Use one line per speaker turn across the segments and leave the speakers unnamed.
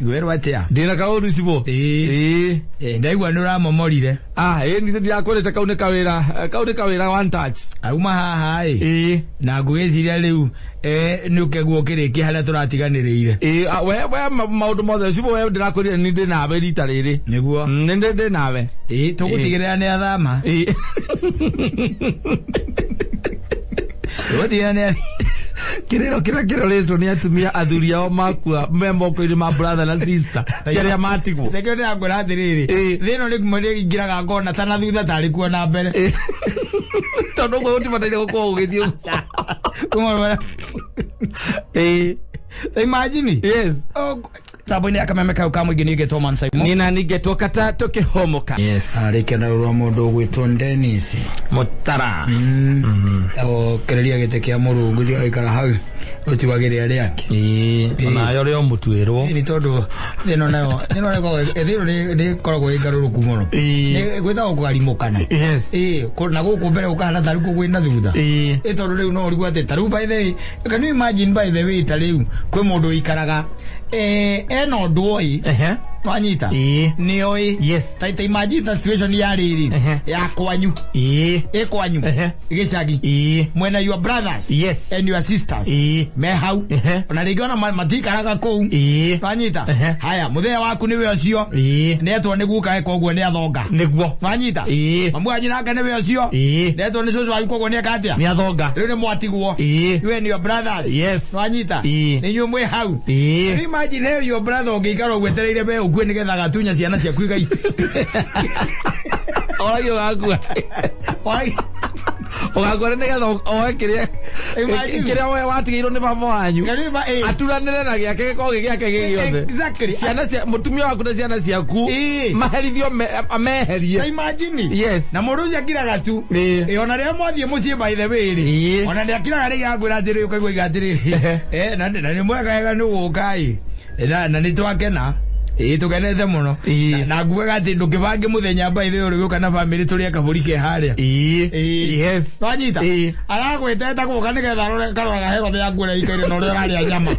Ngwĩrwo atĩa?
Ndĩna kaũru cibũ.
Ĩĩ.
Ĩĩ.
Eh, ndaigua nĩ ũramomorire.
Ah, ĩĩ nĩ ndirakwĩrĩte kau nĩ kawĩra, kau nĩ kawĩra one touch.
Auma haha ĩ.
Ĩĩ.
Na ngwĩciria rĩu eh, nĩ ũkeguo ũkĩrĩkia harĩa tũratiganĩrĩire.
Ĩĩ, ah, we maũndũ mothe cibũ we ndĩrakwĩrire nĩ ndĩ nawe rita rĩrĩ.
Nĩguo.
Nĩ ndĩ nawe.
Ĩĩ, tũgũtigĩrĩra nĩ athama.
Ĩĩ.
Tũgũtigĩrĩra nĩ
Kĩrĩro kĩrĩa kĩrorĩtwo nĩ atumia athuri ao makua me moko-inĩ ma brother na sister cia arĩa matigwo.
Nĩkĩo ndĩrakwĩra atĩrĩrĩ,
Ĩĩ.
thĩ ĩno rĩmwe nĩ ingĩraga ngona ta na thutha tarĩ kuo na mbere.
Tondũ ũguo gũtibataire gũkorwo gũgĩthiĩ ũguo.
Kuma
Ĩĩ.
Imagine.
Yes.
Tambo-inĩ ya kameme kau ka mũingĩ nĩ Man Simon.
Nina ningetwo kata tũkĩhomoka.
Yes. Arĩkia na rũrwa mũndũ ũgwĩtwo Dennis.
Mũtara.
Okereria gĩtĩ kĩa mũrungu tiga gũikara hau ũtiwagĩre arĩa angĩ.
Ĩĩ, onayo rĩo mũtuĩrwo.
Nĩ tondũ ĩno nayo ĩno ĩno nĩ ĩkoragwo ĩ ngarũrũku mũno.
Ĩĩ.
Nĩ gwĩtagwo kũgarimũkana.
Yes.
Ĩĩ, na gũkũ mbere gũkahana tarĩu kũ kwĩna thutha.
Ĩĩ.
Ĩ tondũ rĩu no ũrigwo atĩ tarĩu by the way, can you imagine by the way ta rĩu kwĩ mũndũ ũikaraga ena ũndũ oĩ
Ehe.
wanyita
Ĩĩ.
nĩ oĩ
Yes.
ta imagine ta situation ya rĩrĩ
Ehe.
ya kwanyu
Ĩĩ.
ĩ kwanyu
Ehe.
gĩcagi
Ĩĩ.
mwena your brothers
Yes.
and your sisters
Ĩĩ.
me hau
Ehe.
ona rĩngĩ ona matikaraga kũu
Ĩĩ.
wanyita
Ehe.
haya mũthenya waku nĩwe ũcio
Ĩĩ.
nĩetwo nĩ guka eka ũguo nĩ athonga
Nĩguo.
wanyita
Ĩĩ.
mamu wanyu nake nĩwe ũcio
Ĩĩ.
nĩetwo nĩ cũcũ wanyu koguo nĩ eka atĩa
Nĩ athonga.
rĩu nĩ mwatigwo
Ĩĩ.
you and your brothers
Yes.
wanyita
Ĩĩ.
nĩ inyuĩ mwĩ hau
Ĩĩ.
Can you imagine hey, your brother ũngĩikara ũgwetereire we ũkue nĩgetha agatunya ciana ciaku igai
Oragio ũgakua. Ũgakua nĩgetha oe kĩrĩa
Imagine.
kĩrĩa we watigĩirwo nĩ baba wanyu.
Can you ima-
Aturanĩre na gĩake gĩkorwo gĩ gĩake gĩ gĩothe.
Exactly.
Ciana cia mũtumia waku na ciana ciaku
Ĩĩ.
maherithio ameherie.
Na imagine
Yes.
na mũndũ ũcio akiraga tu
Ĩĩ.
Ĩ, ona rĩrĩa mwathiĩ mũciĩ by the way rĩ
Ĩĩ.
ona nĩ akiraga rĩngĩ akwĩra atĩrĩ ũkaigua iga atĩrĩrĩ
Ehe.
Eh, na nĩ mwega wega nĩ gũka ĩ na nĩ twakena ĩĩ tũkenete mũno
Ĩĩ.
Na nguaga atĩ ndũkĩbange mũthenya by the way ũrĩgũka na bamĩrĩ tũrĩe kabũri ke harĩa
Ĩĩ.
Ĩĩ.
Yes.
Wanyita
Ĩĩ.
aragwĩta eta gũka nĩgetha arore karoraga herothe yaku ũrĩa ikaire na ũrĩa ũrarĩa nyama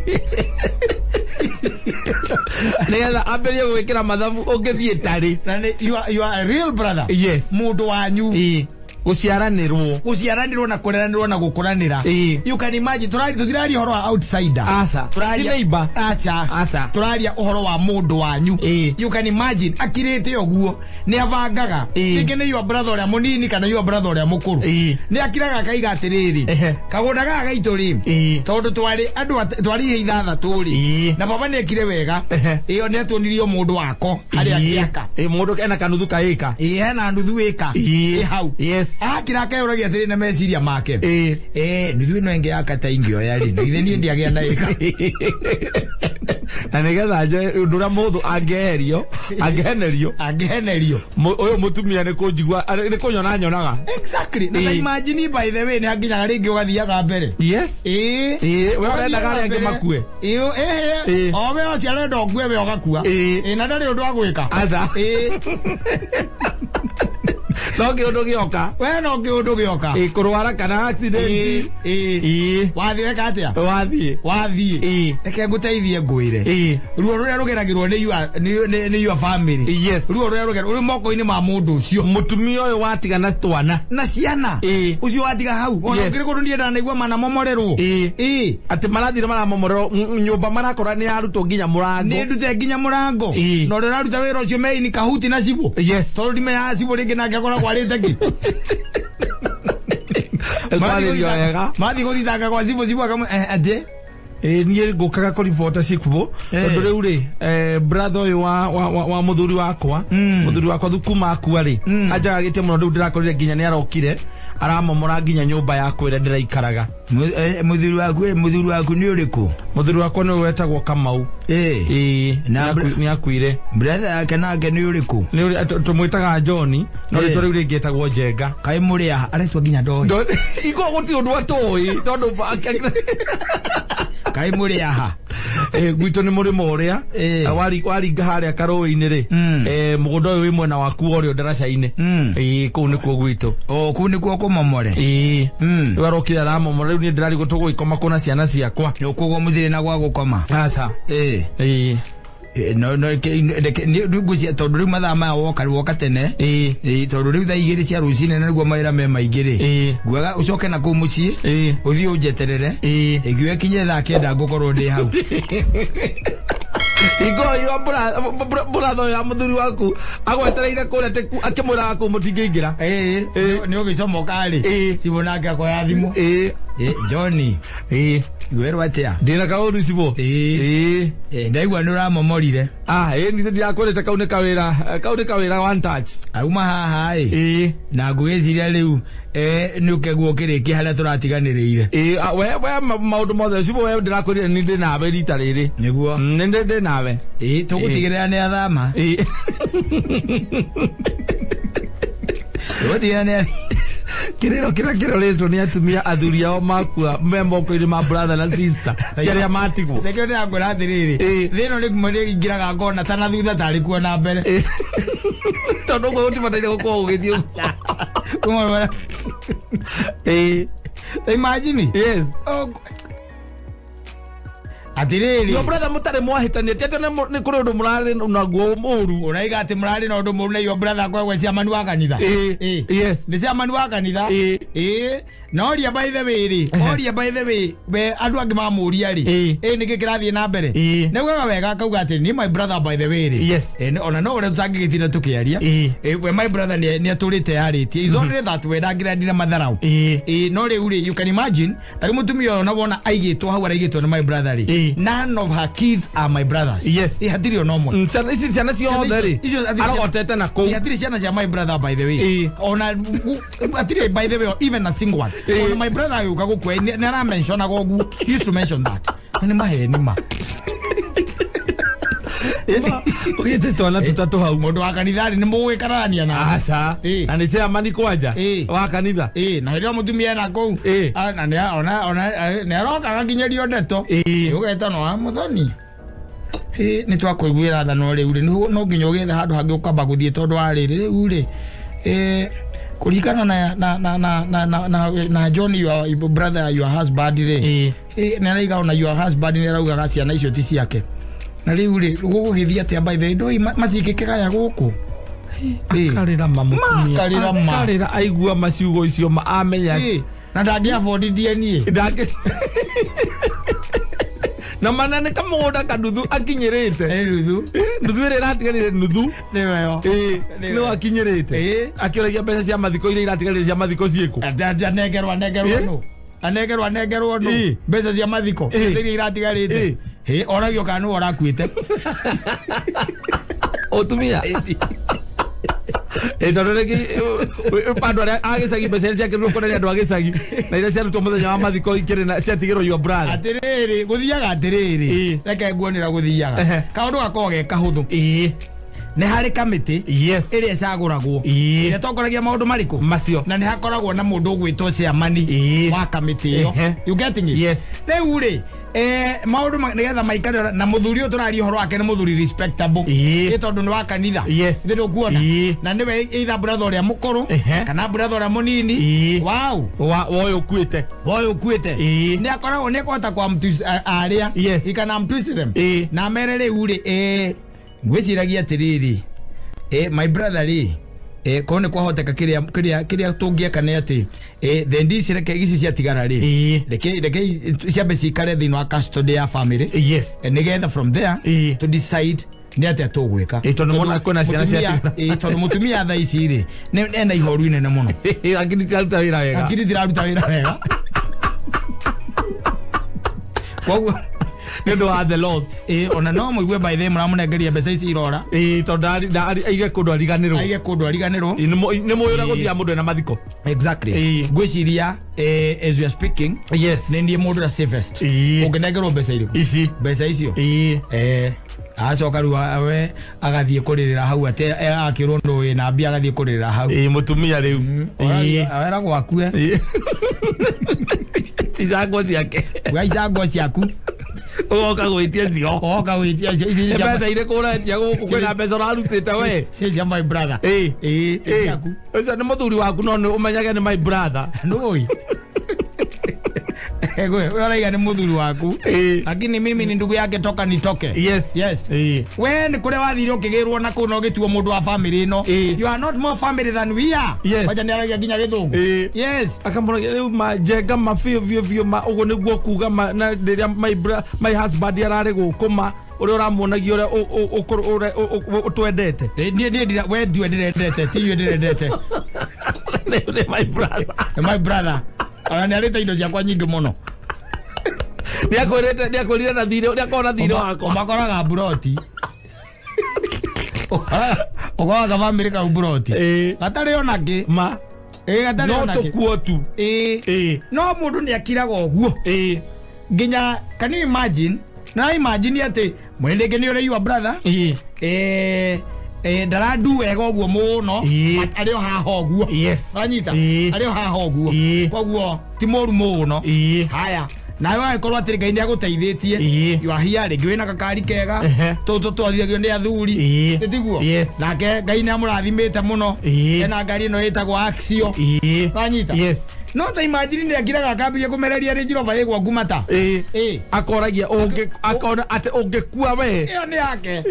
Nĩgetha ambĩrĩrie gwĩkĩra mathabu ũngĩthiĩ tarĩ.
na nĩ you are a real brother
Yes.
mũndũ wanyu
Ĩĩ. Gũciaranĩrwo.
gũciaranĩrwo na kũreranĩrwo na gũkũranĩra
Ĩĩ.
you can imagine tũraria tũtiraria ũhoro wa outsider
Aca.
Tũraria-
Ti neighbor.
aca
Aca.
tũraria ũhoro wa mũndũ wanyu
Ĩĩ.
you can imagine akirĩte ũguo nĩ abangaga
Ĩĩ.
rĩngĩ nĩ your brother ũrĩa mũnini kana your brother ũrĩa mũkũrũ
Ĩĩ.
nĩ akiraga akaiga atĩrĩrĩ
Ehe.
kagũnda gaka gaitũ rĩ
Ĩĩ.
tondũ twarĩ andũ twarĩ ihe ithathatũ rĩ
Ĩĩ.
na baba nĩ ekire wega
Ehe.
ĩyo nĩ atuonirie mũndũ wako harĩa
Ĩĩ.
angĩaka
Ĩĩ, mũndũ ena kanuthu ka ĩka.
ĩĩ hena nuthu ĩka
Ĩĩ.
ĩ hau
Yes.
akira akeyũragia atĩrĩ na meciria make
Ĩĩ.
Eh, nuthu ĩno ĩngĩ yaka ta ingĩoya rĩ na githĩ niĩ ndiagĩa na ĩka
Na nĩgetha njoe ũndũ ũrĩa mũhũthũ angĩeherio, angĩhenerio,
angĩhenerio
ũyũ mũtumia nĩ kũnjigua, nĩ kũnyona nyonaga.
exactly na
Ĩĩ.
ta imagine by the way nĩ hanginyaga rĩngĩ ũgathiaga mbere
Yes.
ĩĩ
Ĩĩ, we ũrendaga arĩa angĩ makue.
ĩĩ
Ĩĩ.
ĩĩ o we ũcio arenda ũkue we ũgakua
Ĩĩ.
ĩĩ na ndarĩ ũndũ wa gwĩka
Aca.
ĩĩ
No kĩũndũ gĩoka.
we no kĩũndũ gĩoka
Ĩĩ, kũrwara kana accident.
ĩĩ ĩĩ
Ĩĩ.
wathiĩ weka atĩa
Wathiĩ.
wathiĩ
Ĩĩ.
reke ngũteithie ngwĩre
Ĩĩ.
ruo rũrĩa rũgeragĩrwo nĩ nĩ your family
Yes.
ruo rũrĩa rũgeragĩrwo rũrĩ moko-inĩ ma mũndũ ũcio
Mũtumia ũyũ watigana twana.
na ciana
Ĩĩ.
ũcio watiga hau ona
Yes.
ũkĩrĩ kũndũ niĩ ndanaigua manamomorerwo
Ĩĩ.
ĩĩ
Atĩ marathire maramomorerwo nyũmba marakora nĩ yarutwo nginya mũrango.
nĩ ndute nginya mũrango
Ĩĩ.
na ũrĩa ũraruta wĩra ũcio meini kahuti na cibũ
Yes.
tondũ ndimenyaga cibũ rĩngĩ nake akoragwo arĩte kĩ
Kwarĩrio wega.
mathiĩ gũthitanga kwa cibũ cibũ akamwe atĩ
Ĩĩ niĩ ngũkaga kũribota cikũ
Eh.
tondũ rĩu rĩ brother ũyũ wa mũthuri wakwa mũthuri wakwa thukuma akua rĩ anjagagĩte mũno rĩu ndĩrakorire nginya nĩ arokire aramomora nginya nyũmba yakwa ĩrĩa ndĩraikaraga.
Mũthuri waku mũthuri waku nĩ ũrĩkũ?
Mũthuri wakwa nĩwe wetagwo Kamau.
Ĩĩ.
Ĩĩ
Na
nĩ akuire.
Brother yake nake nĩ ũrĩkũ?
Nĩ ũrĩa tũmwĩtaga John no
Eh.
rĩtwa rĩu rĩngĩ etagwo Njenga.
Kaĩ mũrĩ aha aretwo nginya ndoĩ.
Iko gũtirĩ ũndũ atoĩ tondũ
Kaĩ mũrĩ aha.
Gwitũ nĩ mũrĩmo ũrĩa
Eh.
waringa harĩa karũĩ-inĩ rĩ mũgũnda ũyũ wĩ mwena waku ũrĩa ndaraca-inĩ. Ĩĩ kũu nĩkuo gwitũ.
O kũu nĩkuo kũmomore.
Ĩĩ rĩu arokire aramomora rĩu niĩ ndĩrarigwo tũgũgĩkoma kũ na ciana ciakwa.
Koguo mũtirĩ na gwa gũkoma.
Aca.
Ĩĩ.
Ĩĩ.
No no ngwĩciria tondũ rĩu mathaa maya woka woka tene.
Ĩĩ.
Tondũ rĩu thaa 2 cia rũcinĩ na nĩguo mawĩra me maingĩ rĩ.
Ĩĩ.
Nguaga ũcoke na kũu mũciĩ.
Ĩĩ.
Ũthiĩ ũnjeterere.
Ĩĩ.
Ĩngiuga ĩkinye thaa 9 ngũkorwo ndĩ hau.
Hingo ĩyo mbũratho ya mũthuri waku agwetereire kũrĩa akĩmwĩraga kũu mũtingĩingĩra.
Ĩĩ. Nĩ ũgĩcomoka rĩ.
Ĩĩ.
Cibũ nake akoya thimũ.
Ĩĩ.
Johnny.
Ĩĩ.
Werwo atĩa?
Ndĩna kaũru cibũ.
Ĩĩ.
Ĩĩ.
Ndaigua nĩ ũramomorire.
Ah, ĩĩ nithe ndirakwĩrĩte kau nĩ kawĩra, kau nĩ kawĩra one touch.
Auma haha ĩ.
Ĩĩ.
Na ngwĩciria rĩu nĩ ũkeguo ũkĩrĩkia harĩa tũratiganĩrĩire.
Ĩĩ, we maũndũ mothe cibũ we ndĩrakwĩrire nĩ ndĩ nawe rita rĩrĩ.
Nĩguo.
Nĩ ndĩ nawe.
Ĩĩ, tũgũtigĩrĩra nĩ athama.
Ĩĩ.
Tũgũtigĩrĩra nĩ
Kĩrĩro kĩrĩa kĩrorĩtwo nĩ atumia athuri ao makua me moko-inĩ ma brother na sister cia arĩa matigwo.
Nĩkĩo ndĩrakwĩra atĩrĩrĩ.
Ĩĩ.
Thĩ ĩno rĩmwe nĩ ĩingĩraga ngona ta na thutha tarĩ kuo na mbere.
Ĩĩ. Tondũ ũguo gũtibataire gũkorwo ũgĩthiĩ ũguo.
Kuma
Ĩĩ.
Imagine.
Yes.
Oh, atĩrĩrĩ.
Your brother mũtarĩ mwahĩtania ti atĩ nĩ kũrĩ ũndũ mũrarĩ naguo mũru.
Ũraiga atĩ mũrarĩ na ũndũ mũru na your brother akoragwo e chairman wa kanitha.
Ĩĩ.
Ĩĩ.
Yes.
Nĩ chairman wa kanitha.
Ĩĩ.
Ĩĩ. Na oria by the way rĩ, oria by the way, we andũ angĩ mamũria rĩ,
Ĩĩ.
ĩ nĩkĩ kĩrathiĩ na mbere?
Ĩĩ.
Nĩ augaga wega akauga atĩ niĩ my brother by the way rĩ.
Yes.
Ona no ũrĩa tũtangĩgĩtinda tũkĩaria.
Ĩĩ.
We my brother nĩ atũrĩte yarĩtie. It's only that we ndangĩrendire matharau.
Ĩĩ.
Ĩĩ, no rĩu rĩ, you can imagine, tarĩ mũtumia ũyũ na wona aigĩtwo hau araigĩtwo nĩ my brother rĩ.
Ĩĩ.
None of her kids are my brothers.
Yes.
Ĩĩ, hatirĩ ona ũmwe.
Ciana ici ciana ciothe rĩ
Icio- icio-
arogotete na kũu.
Ĩĩ, hatirĩ ciana cia my brother by the way.
Ĩĩ.
Ona hatirĩ by the way even a single one.
Ĩĩ.
Ona my brother agĩũka gũkua nĩ aramentionaga ũguo. He used to mention that. Na nĩ maheni ma.
Ũgĩte twana tũtatũ hau.
Mũndũ wa kanitha rĩ nĩ mũgũgĩkararania na.
Aca.
Ĩĩ.
Na nĩ chairman kwanja
Ĩĩ.
wa kanitha.
Ĩĩ, na hĩndĩ ĩyo mũtumia ena kũu.
Ĩĩ.
Na nĩ ona ona nĩ aroka agakinyĩrio ndeto.
Ĩĩ.
Ũgetwo wa mũthoni. Ĩĩ, nĩ twakũiguĩra tha no rĩu rĩ no nginya ũgĩethe handũ hangĩ ũkamba gũthiĩ tondũ wa rĩrĩ rĩu rĩ kũringana na na na na na na na na John your brother your husband rĩ.
Ĩĩ.
Ĩĩ, nĩ araiga ona your husband nĩ araugaga ciana icio ti ciake. Na rĩu rĩ gũgũgĩthiĩ atĩa by the way ndũĩ macingĩkĩgaya gũkũ. Ĩĩ.
Akarĩra ma mũtumia.
Akarĩra ma.
Akarĩra aigua maciugo icio ma amenya.
Ĩĩ, na ndangĩ afford DNA.
Ndangĩ na mana nĩ kamũgũnda kanuthu akinyĩrĩte.
Ĩ nuthu.
Nuthu ĩrĩa ĩratigarire nuthu.
Nĩwe yo.
Ĩĩ,
Nĩwe.
nĩ akinyĩrĩte.
Ĩĩ.
Akĩũragia mbeca cia mathiko iria iratigarire cia mathiko ciĩkũ.
Anengerwo anengerwo
Ĩĩ.
nũ. Anengerwo anengerwo nũ.
Ĩĩ.
Mbeca cia mathiko.
Ĩĩ.
Iria iratigarĩte.
Ĩĩ.
Ĩ, oragio kana nĩwe ũrakuĩte.
Ũtumia. Ĩ tondũ rĩngĩ andũ arĩa a gĩcagi mbeca iria ciakĩrĩirwo kuonania andũ a gĩcagi na iria ciarutwo mũthenya wa mathiko ikĩrĩ na ciatigĩrwo your brother.
Atĩrĩrĩ, gũthiaga atĩrĩrĩ.
Ĩĩ.
Reke nguonera gũthiaga.
Ehe.
Kaũndũ gakoragwo ge kahũthũ.
Ĩĩ.
Nĩ harĩ kamĩtĩ
Yes.
ĩrĩa ĩcagũragwo.
Ĩĩ.
Ĩrĩa ĩtongoragia maũndũ marĩkũ?
Macio.
Na nĩ hakoragwo na mũndũ ũgwĩtwo chairman
Ĩĩ.
wa kamĩtĩ ĩyo.
Ehe.
You getting it?
Yes.
Rĩu rĩ, maũndũ nĩgetha maikare na mũthuri ũyũ tũraria ũhoro wake nĩ mũthuri respectable.
Ĩĩ.
Ĩ tondũ nĩ wa kanitha.
Yes.
Thĩ ndũkuona?
Ĩĩ.
Na nĩwe either brother ũrĩa mũkũrũ
Ehe.
kana brother ũrĩa mũnini.
Ĩĩ.
Wow.
Wa ũyũ ũkuĩte.
Ũyũ ũkuĩte.
Ĩĩ.
Nĩ akoragwo nĩ ekũhota kwa arĩa.
Yes.
He can arm-twist them.
Ĩĩ.
Na mere rĩu rĩ, ngwĩciragia atĩrĩrĩ, my brother rĩ, korwo nĩ kwahoteka kĩrĩa kĩrĩa kĩrĩa tũngĩeka nĩ atĩ thendi ici reke ici ciatigara rĩ,
Ĩĩ.
reke ciambe cikare thĩinĩ wa custody ya family.
Yes.
Nĩgetha from there
Ĩĩ.
to decide nĩ atĩa tũgwĩka.
Ĩĩ, tondũ mona kwĩna ciana ciatigara.
Ĩĩ, tondũ mũtumia thaa ici rĩ ena ihoru inene mũno.
Akiri tiraruta wĩra wega.
Akiri tiraruta wĩra wega. Koguo
Nĩ ũndũ wa the loss.
ĩĩ, ona no mũigue by the way mũramũnengeria mbeca ici irora.
Ĩĩ, tondũ aige kũndũ ariganĩrwo.
Aige kũndũ ariganĩrwo.
Ĩĩ, nĩ mũĩ ũrĩa gũthiaga mũndũ ena mathiko.
Exactly.
Ĩĩ.
Ngwĩciria as we are speaking
Yes.
nĩ niĩ mũndũ ũrĩa safest.
Ĩĩ.
Ũngĩnengerwo mbeca irĩkũ?
Ici.
Mbeca icio.
Ĩĩ.
Acoka rĩu we agathiĩ kũrĩrĩra hau atĩ akĩrwo ndũ wĩna mbia agathiĩ kũrĩrĩra hau.
Ĩĩ, mũtumia rĩu. Ĩĩ.
Weragwo akue.
Ĩĩ. Cicango ciake.
Waica nguo ciaku.
Ũgoka gwĩtia cio.
Oka gwĩtia icio ici
Nĩ
nĩ cia
mbeca irĩkũ ũretia gũkũ kwĩna mbeca ũrarutĩte we?
Ci cia my brother.
Ĩĩ.
Ĩĩ,
Ĩĩ.
ciaku.
Ũcio nĩ mũthuri waku no nĩ ũmenyage nĩ my brother.
Nũĩ. We ũraiga nĩ mũthuri waku, lakini mimi ni ndugu yake toka nitoke.
Yes.
Yes. We nĩ kũrĩa wathire ũkĩgĩrwo na kũu na ũgĩtuo mũndũ wa family ĩno. You are not more family than we are.
Yes.
Wacha nĩ aragia nginya gĩthũngũ. Yes.
Akamũragia rĩu ma njenga ma biũ biũ biũ ma ũguo nĩguo kuga ma na rĩrĩa my husband ararĩ gũkũ ma ũrĩa ũramuonagia ũrĩa ũrĩa ũtwendete.
Niĩ we ndiwe ndĩrendete, ti inyuĩ ndĩrendete.
Nĩ my brother.
Nĩ my brother, ona nĩ arĩte indo ciakwa nyingĩ mũno.
Nĩakwĩrĩte, nĩakwĩrire na thirĩ, nĩakorwo na thirĩ wakwa.
Ũmakoraga mburoti, ũkoraga bamĩrĩ kau mburoti gatarĩ ona kĩ.
Ma.
Ĩ, gatarĩ
no
ona kĩ.
Tũkuo tu.
Ĩ. No mũndũ nĩ akiraga ũguo nginya, can you imagine, na imagine atĩ mwene rĩngĩ nĩ ũrĩ your brother, ndaradu wega ũguo mũno, but arĩ o haha ũguo. Wanyita? Arĩ o haha ũguo. Koguo ti mũru mũno. Haya, nawe wagĩkorwo atĩ Ngai nĩ agũteithĩtie, you are here, rĩngĩ wĩna gakari kega, tũtũ twathithagio nĩ athuri. Tiguo?
Yes.
Nake Ngai nĩ amũrathimĩte mũno. Ena ngari ĩno ĩtagwo Axio. Wanyita?
Yes.
No ta imagine nĩ akiraga akambia kũmereria Range Rover ĩgwa ngumata.
Akoragia ũngĩ akona atĩ ũngĩkua we.
Ĩyo nĩ yake.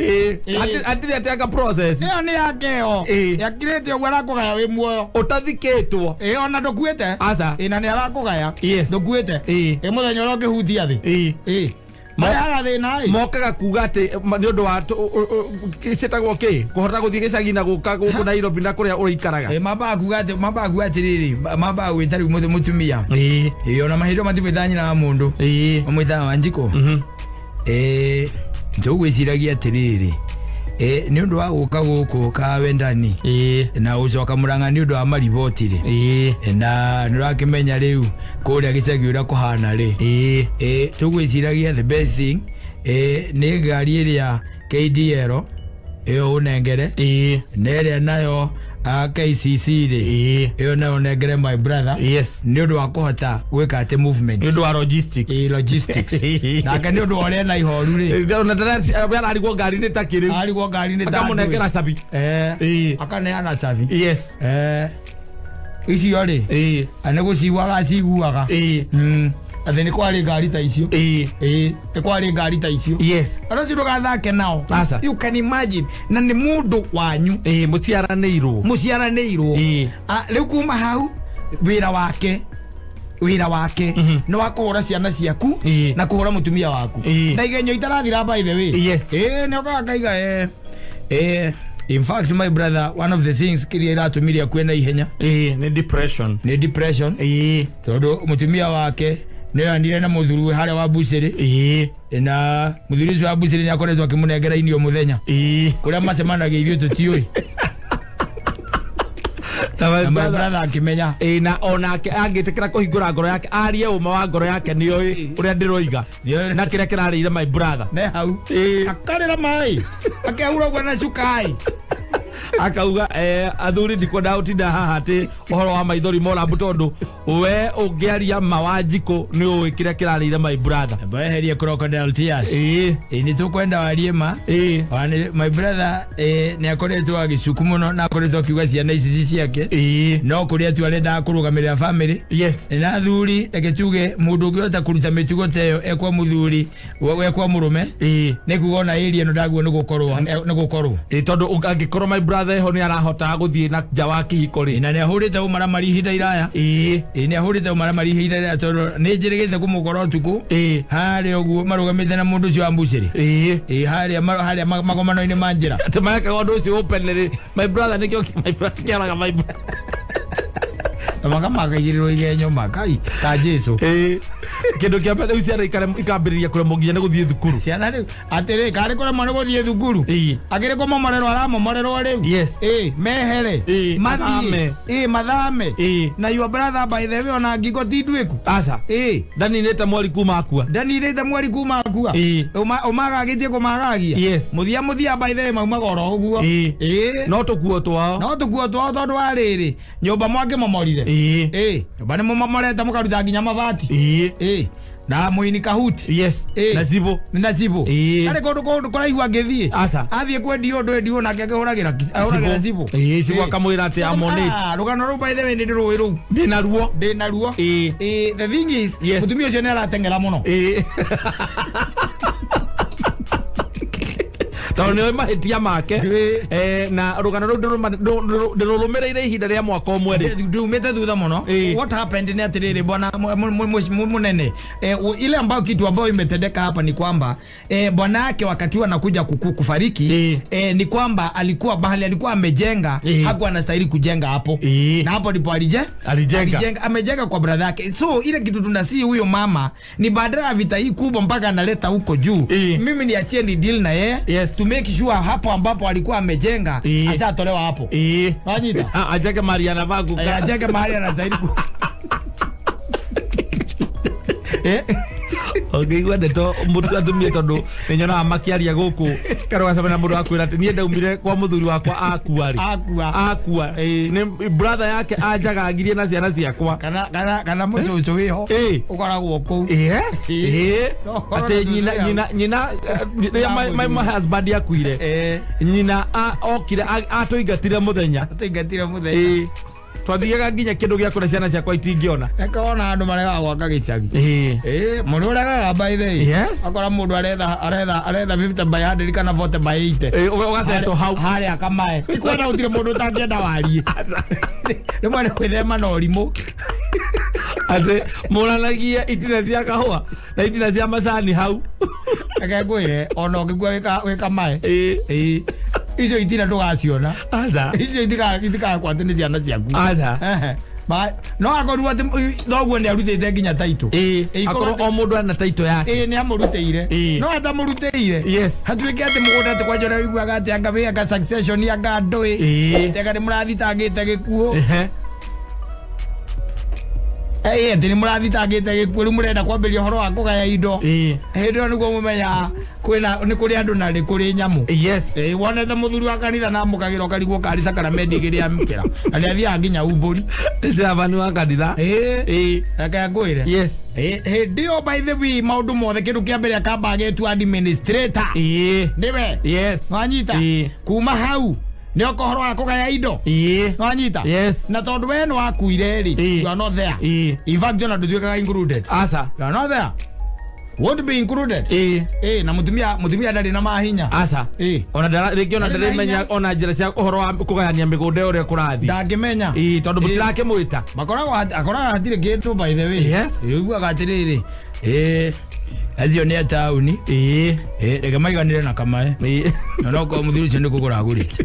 Hatirĩ atĩ anga process.
Ĩyo nĩ yake ĩyo. Yakirĩte ũguo arakũgaya wĩ muoyo.
Ũtathikĩtwo.
Ĩ, ona ndũkuĩte.
Aca.
Ĩ, na nĩ arakũgaya. Ndũkuĩte. Ĩ, mũthenya ũrĩa ũngĩhutia thĩ. Ĩ, marehaga thĩna ĩ.
Mokaga kuga atĩ nĩ ũndũ wa ciĩtagwo kĩ kũhota gũthiĩ gĩcagi na gũka gũkũ Nairobi na kũrĩa ũrĩikaraga.
Ĩ, mambaga kuga atĩrĩrĩ, mambaga gwĩta rĩu mũtumia. Ĩ, ona mahinda matimwĩtaga nyina wa mũndũ, mamwĩtaga Wanjikũ. Ĩ, tũgwĩciragia atĩrĩrĩ, ĩ, nĩ ũndũ wa gũka gũkũ kawendani na gũcoka Mũrang'a nĩ ũndũ wa mariboti rĩ, na nĩ ũrakĩmenya rĩu kũrĩa gĩcagi ũrĩa kũhana rĩ, ĩ, tũgwĩciragia the best thing, ĩ, nĩ ngari ĩrĩa KDL ĩyo ũnengere, na ĩrĩa nayo KCC rĩ, ĩyo nayo ũnengere my brother, nĩ ũndũ wa kũhota gwĩka atĩ movement.
Nĩ ũndũ wa logistics.
Ĩ, logistics. Nake nĩ ũndũ wa ũrĩa na ihoru rĩ,
ona ararigwo ngari nĩ ta kĩrĩu.
Arigwo ngari nĩ ta
akamũnengera cabi.
Akaneana cabi. Icio rĩ, nĩ gũciguaga aciguaga. Atĩ nĩ kwarĩ ngari ta icio. Ĩ, nĩ kwarĩ ngari ta icio. Andũ acio ndũgathake nao.
Aca.
You can imagine, na nĩ mũndũ wanyu.
Mũciaranĩirwo.
Mũciaranĩirwo. Rĩu kuma hau wĩra wake nĩ wa kũhũra ciana ciaku na kũhũra mũtumia waku na igenyo itarathira, by the way. Ĩ, nĩ okaga kaiga, in fact, my brother, one of the things kiria iratũmire akue na ihenya
Nĩ depression.
Nĩ depression, tondũ mũtumia wake nĩ oyanire na mũthuri harĩa wa bucĩrĩ, na mũthuri ũcio wa bucĩrĩ nĩ akoretwo akĩmũnengera irio mũthenya. Kũrĩa macemanagia ithuĩ tũtiũĩ.
Na my
na my
brother
brother akĩmenya.
Ĩ, na onake angĩtĩkĩra kũhingũra ngoro yake arie ũma wa ngoro yake, nĩoĩ ũrĩa ndĩroiga
Nĩoĩ.
na kĩrĩa kĩrarĩire my brother.
Ne hau akarĩra maĩ akehura ũguo na cukai.
Akauga, athuri, ndikwenda gũtinda haha atĩ ũhoro wa maithori morambu, tondũ we ũngĩaria ma wa njikũ nĩ ũĩ kĩrĩa kĩrarĩire my brother.
Weherie crocodile tears. Ĩ, nĩ tũkwenda warie ma. Ona my brother, nĩ akoretwo agĩcuku mũno na akoretwo akiuga ciana ici ti ciake, no kũrĩa tu arendaga kũrũgamĩrĩra family. Na athuri, reke tuge mũndũ ũngĩhota kũruta mĩtugo ta ĩyo ekwa mũthuri ekwa mũrũme, nĩ kuga ona ĩria ĩno ndaguo nĩ gũkorwo nĩ gũkorwo.
Ĩ, tondũ angĩkorwo my brother eho nĩ arahotaga gũthiĩ na nja wa kĩhiko rĩ.
Na nĩ ahũrĩte ũmaramari ihinda iraya. Ĩ, nĩ ahũrĩte ũmaramari ihinda iraya, tondũ nĩ njĩrĩgĩte kũmũkora ũtukũ harĩa ũguo marũgamĩte na mũndũ ũcio wa mbucĩrĩ. Ĩ, harĩa harĩa magomano-inĩ ma njĩra.
Atĩ marekaga ũndũ ũcio openly, my brother nĩkĩo my brother kĩaraga my brother.
Na makamakaigĩrĩrwo igenyo makai ta Jesu.
Kĩndũ kĩa mbere rĩu ciana ikambĩrĩria kũremwo nginya nĩ gũthiĩ thukuru.
Ciana rĩu atĩrĩ karĩ kũremwo nĩ gũthiĩ thukuru, akĩrĩ kũmomorerwo aramomorerwo rĩu. Ĩ, mehere.
Mathame.
Mathiĩ, ĩ, mathame. Na your brother, by the way, ona ngingo ti nduĩku.
Aca. Ndaninĩte mweri kuma akua.
Ndanirĩte mweri kuma akua. Ũmagagĩtie kũmagagia. Mũthia mũthia, by the way, maumaga oro ũguo.
No tũkuo twao.
No tũkuo twao, tondũ wa rĩrĩ, nyũmba mwakĩmomorire. Ĩ, nyũmba nĩ mũmomorete mũkaruta nginya mabati. Ĩ. Na muini Kahuti.
Yes.
Ĩ.
Na Cibo.
Na Cibo.
Ĩ.
Arĩ kũndũ kũndũ kũraihu angĩthiĩ.
Aca.
Athiĩ kwendia ũndũ endiwo nake akĩhũragĩra ahũragĩra Cibo.
Ĩ, Cibo
Ĩ.
akamwĩra atĩ I'm on it.
Ah, rũgano rũu by the way nĩ ndĩrũĩ rũu.
Ndĩ naruo.
Ndĩ naruo.
Ĩ.
Ĩ, the thing is,
Yes.
mũtumia ũcio nĩ arateng'era mũno.
Ĩ. Tondũ nĩoĩ mahĩtia make.
Ĩ.
Na rũgano rũu ndĩrũrũmĩrĩire ihinda rĩa mwaka ũmwe rĩ.
Ndumĩte thutha mũno.
Ĩ.
What happened nĩ atĩrĩrĩ, bwana mũnene, ile ambayo kitu ambayo imetendeka hapa ni kwamba bwana yake wakati anakuja kufariki,
Ĩ.
ni kwamba alikuwa bahali alikuwa amejenga,
Ĩ.
hakuwa anastahili kujenga hapo.
Ĩ.
Na hapo ndipo
Alijenga.
Alijenga, amejenga kwa brother yake. So ile kitu tunasii huyo mama ni badala ya vita hii kubwa mpaka analeta huko juu,
Ĩ.
mimi niachie ni deal na yeye,
Yes.
to make sure hapo ambapo alikuwa amejenga
Ĩ.
ashatolewa hapo.
Ĩ.
Wanyita?
Ah, ajenge mahali anafaa kukaa.
Ajenge mahali anastahili ku
Ũngĩigua ndeto mũtu atumia, tondũ nĩ nyonaga makĩaria gũkũ karũgacemania na mũndũ akwĩra atĩ niĩ ndaumire kwa mũthuri wakwa akua rĩ,
Akua.
Akua
Ĩ.
nĩ brother yake anjagagirie na ciana ciakwa.
Kana mũcũcũ wĩho
Ĩ.
ũkoragwo kũu.
Yes.
Ĩ.
Ĩ.
No, korwo
Atĩ
na
nyina
cũcũ.
nyina rĩrĩa my husband akuire, nyina okire atũingatire mũthenya.
Tũingatire mũthenya.
Ĩ. Twathiaga nginya kĩndũ gĩa kũrĩa ciana ciakwa itingĩona.
Ekaona andũ maregaga gwaka gĩcagi.
Ĩ.
Mũndũ ũregaga by the way.
Yes.
Akora mũndũ aretha 50 by 100 kana 40 by 80.
Ĩ, ũgacetwo hau.
Harĩa kamae. Ti kwenda, gũtirĩ mũndũ ũtangĩenda wariĩ. Rĩmwe nĩ gwĩthema na ũrimũ.
Atĩ mũranagie itina cia kahũa na itina cia macani hau.
Reke ngwĩre, ona ũngĩkua wĩ kamae.
Ĩ.
Ĩ. Icio itina ndũgaciona.
Aca.
Icio itikagakwo atĩ nĩ ciana ciaku.
Aca.
Ehe. No akorirwo atĩ thoguo nĩ arutĩte nginya taitũ.
Ĩ.
Ĩ, ikorwo
Akorwo o mũndũ ena taito yake.
Ĩ, nĩ amũrutĩire.
Ĩ.
No atamũrutĩire,
Yes.
hatuĩke atĩ mũgũnda atĩ kwanja ũrĩa ũiguaga atĩ anga wĩ anga succession, anga ndũĩ,
Ĩ.
anga nĩ mũrathitangĩte gĩkuũ.
Ehe.
Ĩ, atĩ nĩ mũrathitangĩte gĩkuũ, rĩu mũrenda kwambĩrĩria ũhoro wa kũgaya indo.
Ĩ.
Hĩndĩ ĩyo nĩguo mũmenyaga kwĩna nĩ kũrĩ andũ na nĩ kũrĩ nyamũ.
Yes.
Ĩ, wonete mũthuri wa kanitha na amũkagĩra ũkarigwo karĩ sakramenti igĩrĩ amũkĩra na nĩ athiaga nginya umbũri.
Nĩ wa kanitha.
Ĩ.
Ĩ.
Reke ngwĩre.
Yes.
Ĩ, hĩndĩ ĩyo by the way maũndũ mothe, kĩndũ kĩa mbere akamba agetua administrator.
Ĩ.
Nĩwe.
Yes.
Nwanyita?
Ĩ.
Kuma hau nĩ oka ũhoro wa kũgaya indo.
Ĩ.
Nwanyita?
Yes.
Na tondũ we nĩ wakuire rĩ,
Ĩ.
you are not there.
Ĩ.
In fact, ona ndũtuĩkaga included.
Aca.
You are not there, won't be included.
Ĩ.
Ĩ, na mũtumia ndarĩ na mahinya.
Aca.
Ĩ.
Ona rĩngĩ ona
Ndarĩ na
ndaramenya
hinya.
ona njĩra cia ũhoro wa kũgayania mĩgũnda ũrĩa kũrathiĩ.
Ndangĩmenya.
Ĩ, tondũ
Ĩ.
mũtirakĩmwĩta.
Makoragwo akoraga hatirĩ kĩndũ by the way.
Yes.
Ĩ, ũiguaga atĩrĩrĩ, ĩ, acio nĩ a taũni.
Ĩ.
Ĩ, reke maiganĩre na kamae.
Ĩ.
Na no korwo mũthuri ũcio nĩ kũgũra agũrĩte,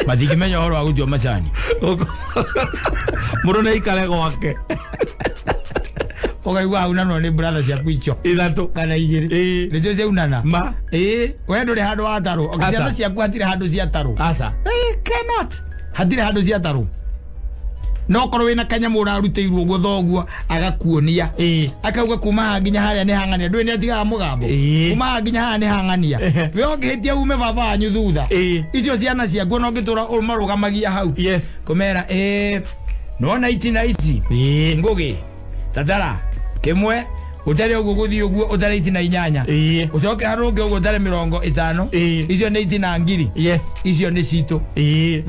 matingĩmenya ũhoro wa gũtua macani.
Mũndũ nĩ aikare gwake.
Ũkaigua haunanwo nĩ brother ciaku icio
ithatũ
kana igĩrĩ.
Ĩ.
Nĩcio ciaunana.
Ma.
Ĩ, we ndũrĩ handũ watarwo.
Aca.
Ciana ciaku hatirĩ handũ ciatarwo.
Aca.
They cannot, hatirĩ handũ ciatarwo. No korwo wĩna kanyamũ ũrarutĩirwo ũguo, thoguo agakuonia,
Ĩ.
akauga kuma haha nginya harĩa nĩ hang'ania, ndũĩ nĩ atigaga mũgambo.
Ĩ.
Kuma haha nginya haha nĩ hang'ania.
Ehe.
We ũngĩhĩtia ume baba wanyu thutha,
Ĩ.
icio ciana ciaku ona ũngĩtũra ũmarũgamagia hau,
Yes.
kũmera ĩ, nona itina ici,
Ĩ.
ngũgĩ tatara kĩmwe, ũtare ũguo gũthiĩ ũguo, ũtare itina 8,
Ĩ.
ũcoke harũnge ũguo ũtare 50.
Ĩ.
Icio nĩ itina 1000.
Yes.
Icio nĩ citũ.
Ĩ.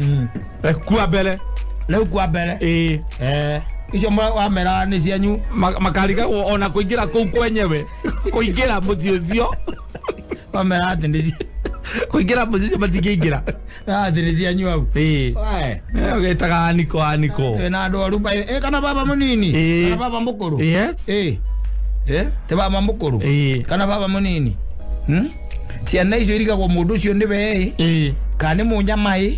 Kua mbere.
Rĩu kwa mbere.
Ĩ.
Icio wamera nĩ cianyu.
Makarigagwo ona kũingĩra kũu kwenyewe, kũingĩra mũciĩ ũcio.
Wamera atĩ nĩ
Kũingĩra mũciĩ ũcio matingĩingĩra.
Atĩ nĩ cianyu hau.
Ĩ.
Wae.
Ũgĩtaga aniko aniko.
Twĩna andũ oru kana baba mũnini,
Ĩ.
kana baba mũkũrũ.
Yes.
Ĩ. Ti baba mũkũrũ
Ĩ.
kana baba mũnini? Ciana icio irigagwo mũndũ ũcio nĩwe ĩ,
Ĩ.
kana nĩ mũnyama ĩ,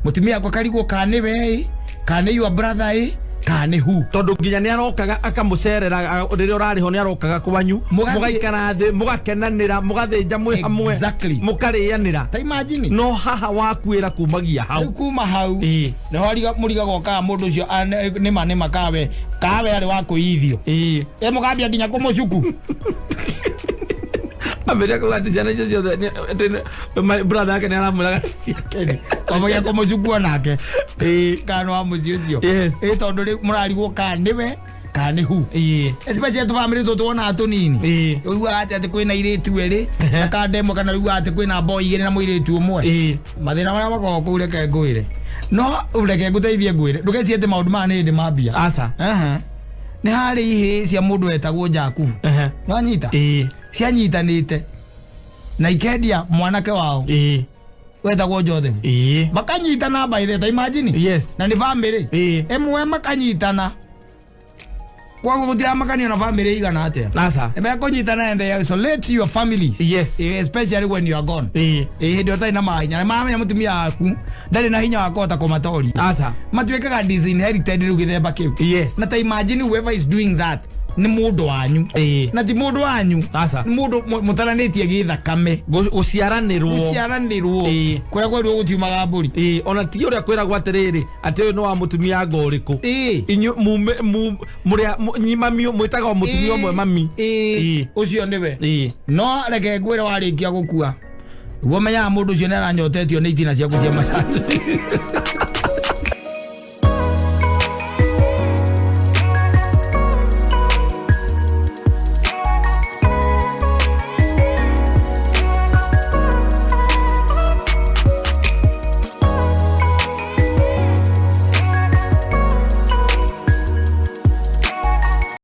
mũtumia akwa karigwo kana nĩwe ĩ, kana nĩ your brother ĩ, kana nĩ who.
Tondũ nginya nĩ arokaga akamũcerera rĩrĩa ũrarĩho, nĩ arokaga kwanyu, mũgaikara thĩ, mũgakenanĩra, mũgathĩnja mwĩ hamwe.
Exactly.
Mũkarĩanĩra.
Ta imagine.
No haha wakuĩra kumagia hau.
Rĩu kuma hau
Ĩ.
nĩho mũrigagwo kana mũndũ ũcio nĩma nĩma kawe arĩ wa kũithio.
Ĩ.
Ĩ, mũkambia nginya kũmũcuku.
Ambĩrĩria kuga atĩ ciana icio ciothe atĩ brother yake nĩ aramwĩraga ciake.
Kwambagia kũmũcuku onake
Ĩ.
kana wa mũciĩ ũcio.
Yes.
Ĩ, tondũ rĩu mũrarigwo kana nĩwe Kana nĩ hu. Especially tũbamĩrĩ tũtũ tuonaga tũnini. Ũiguaga atĩ kwĩna airĩtu erĩ na kandemwa, kana ũiguaga atĩ kwĩna boy igĩrĩ na mũirĩtu ũmwe. Mathĩna marĩa makoragwo kũu, reke ngwĩre, no reke ngũteithie ngwĩre, ndũgecirie atĩ maũndũ maya nĩ hĩndĩ mambia.
Aca.
Aha. Nĩ harĩ ihĩĩ cia mũndũ wetagwo Jakubu. Nĩwanyita? Cianyitanĩte na ikendia mwanake wao wetagwo Joseph. Makanyitana by the time, imagine. Na nĩ family ĩmwe makanyitana, koguo gũtiramakanio na family igana atĩa.
Aca.
Nĩmekũnyitana and they isolate your family. Especially when you are gone. Hĩndĩ ĩyo ũtarĩ na mahinya na mamenya mũtumia waku ndarĩ na hinya wa kũhota kũmatoria.
Aca.
Matuĩkaga disinherited rĩu gĩthemba kĩu. Na ta imagine whoever is doing that nĩ mũndũ wanyu. Na ti mũndũ wanyu.
Aca.
Nĩ mũndũ mũtaranĩtie gĩthakame.
Gũciaranĩrwo.
Gũciaranĩrwo. Kũrĩa kwerirwo gũtiumaga mbũri.
Ona ti ũrĩa kwĩragwo atĩrĩrĩ, atĩ ũyũ nĩ wa mũtumia anga ũrĩkũ. Inyuĩ mume mũrĩa nyi mami mwĩtaga o mũtumia ũmwe mami.
Ũcio nĩwe. No reke ngwĩre, warĩkia gũkua guo menyaga mũndũ ũcio nĩ aranyotetio nĩ itina ciaku cia macani.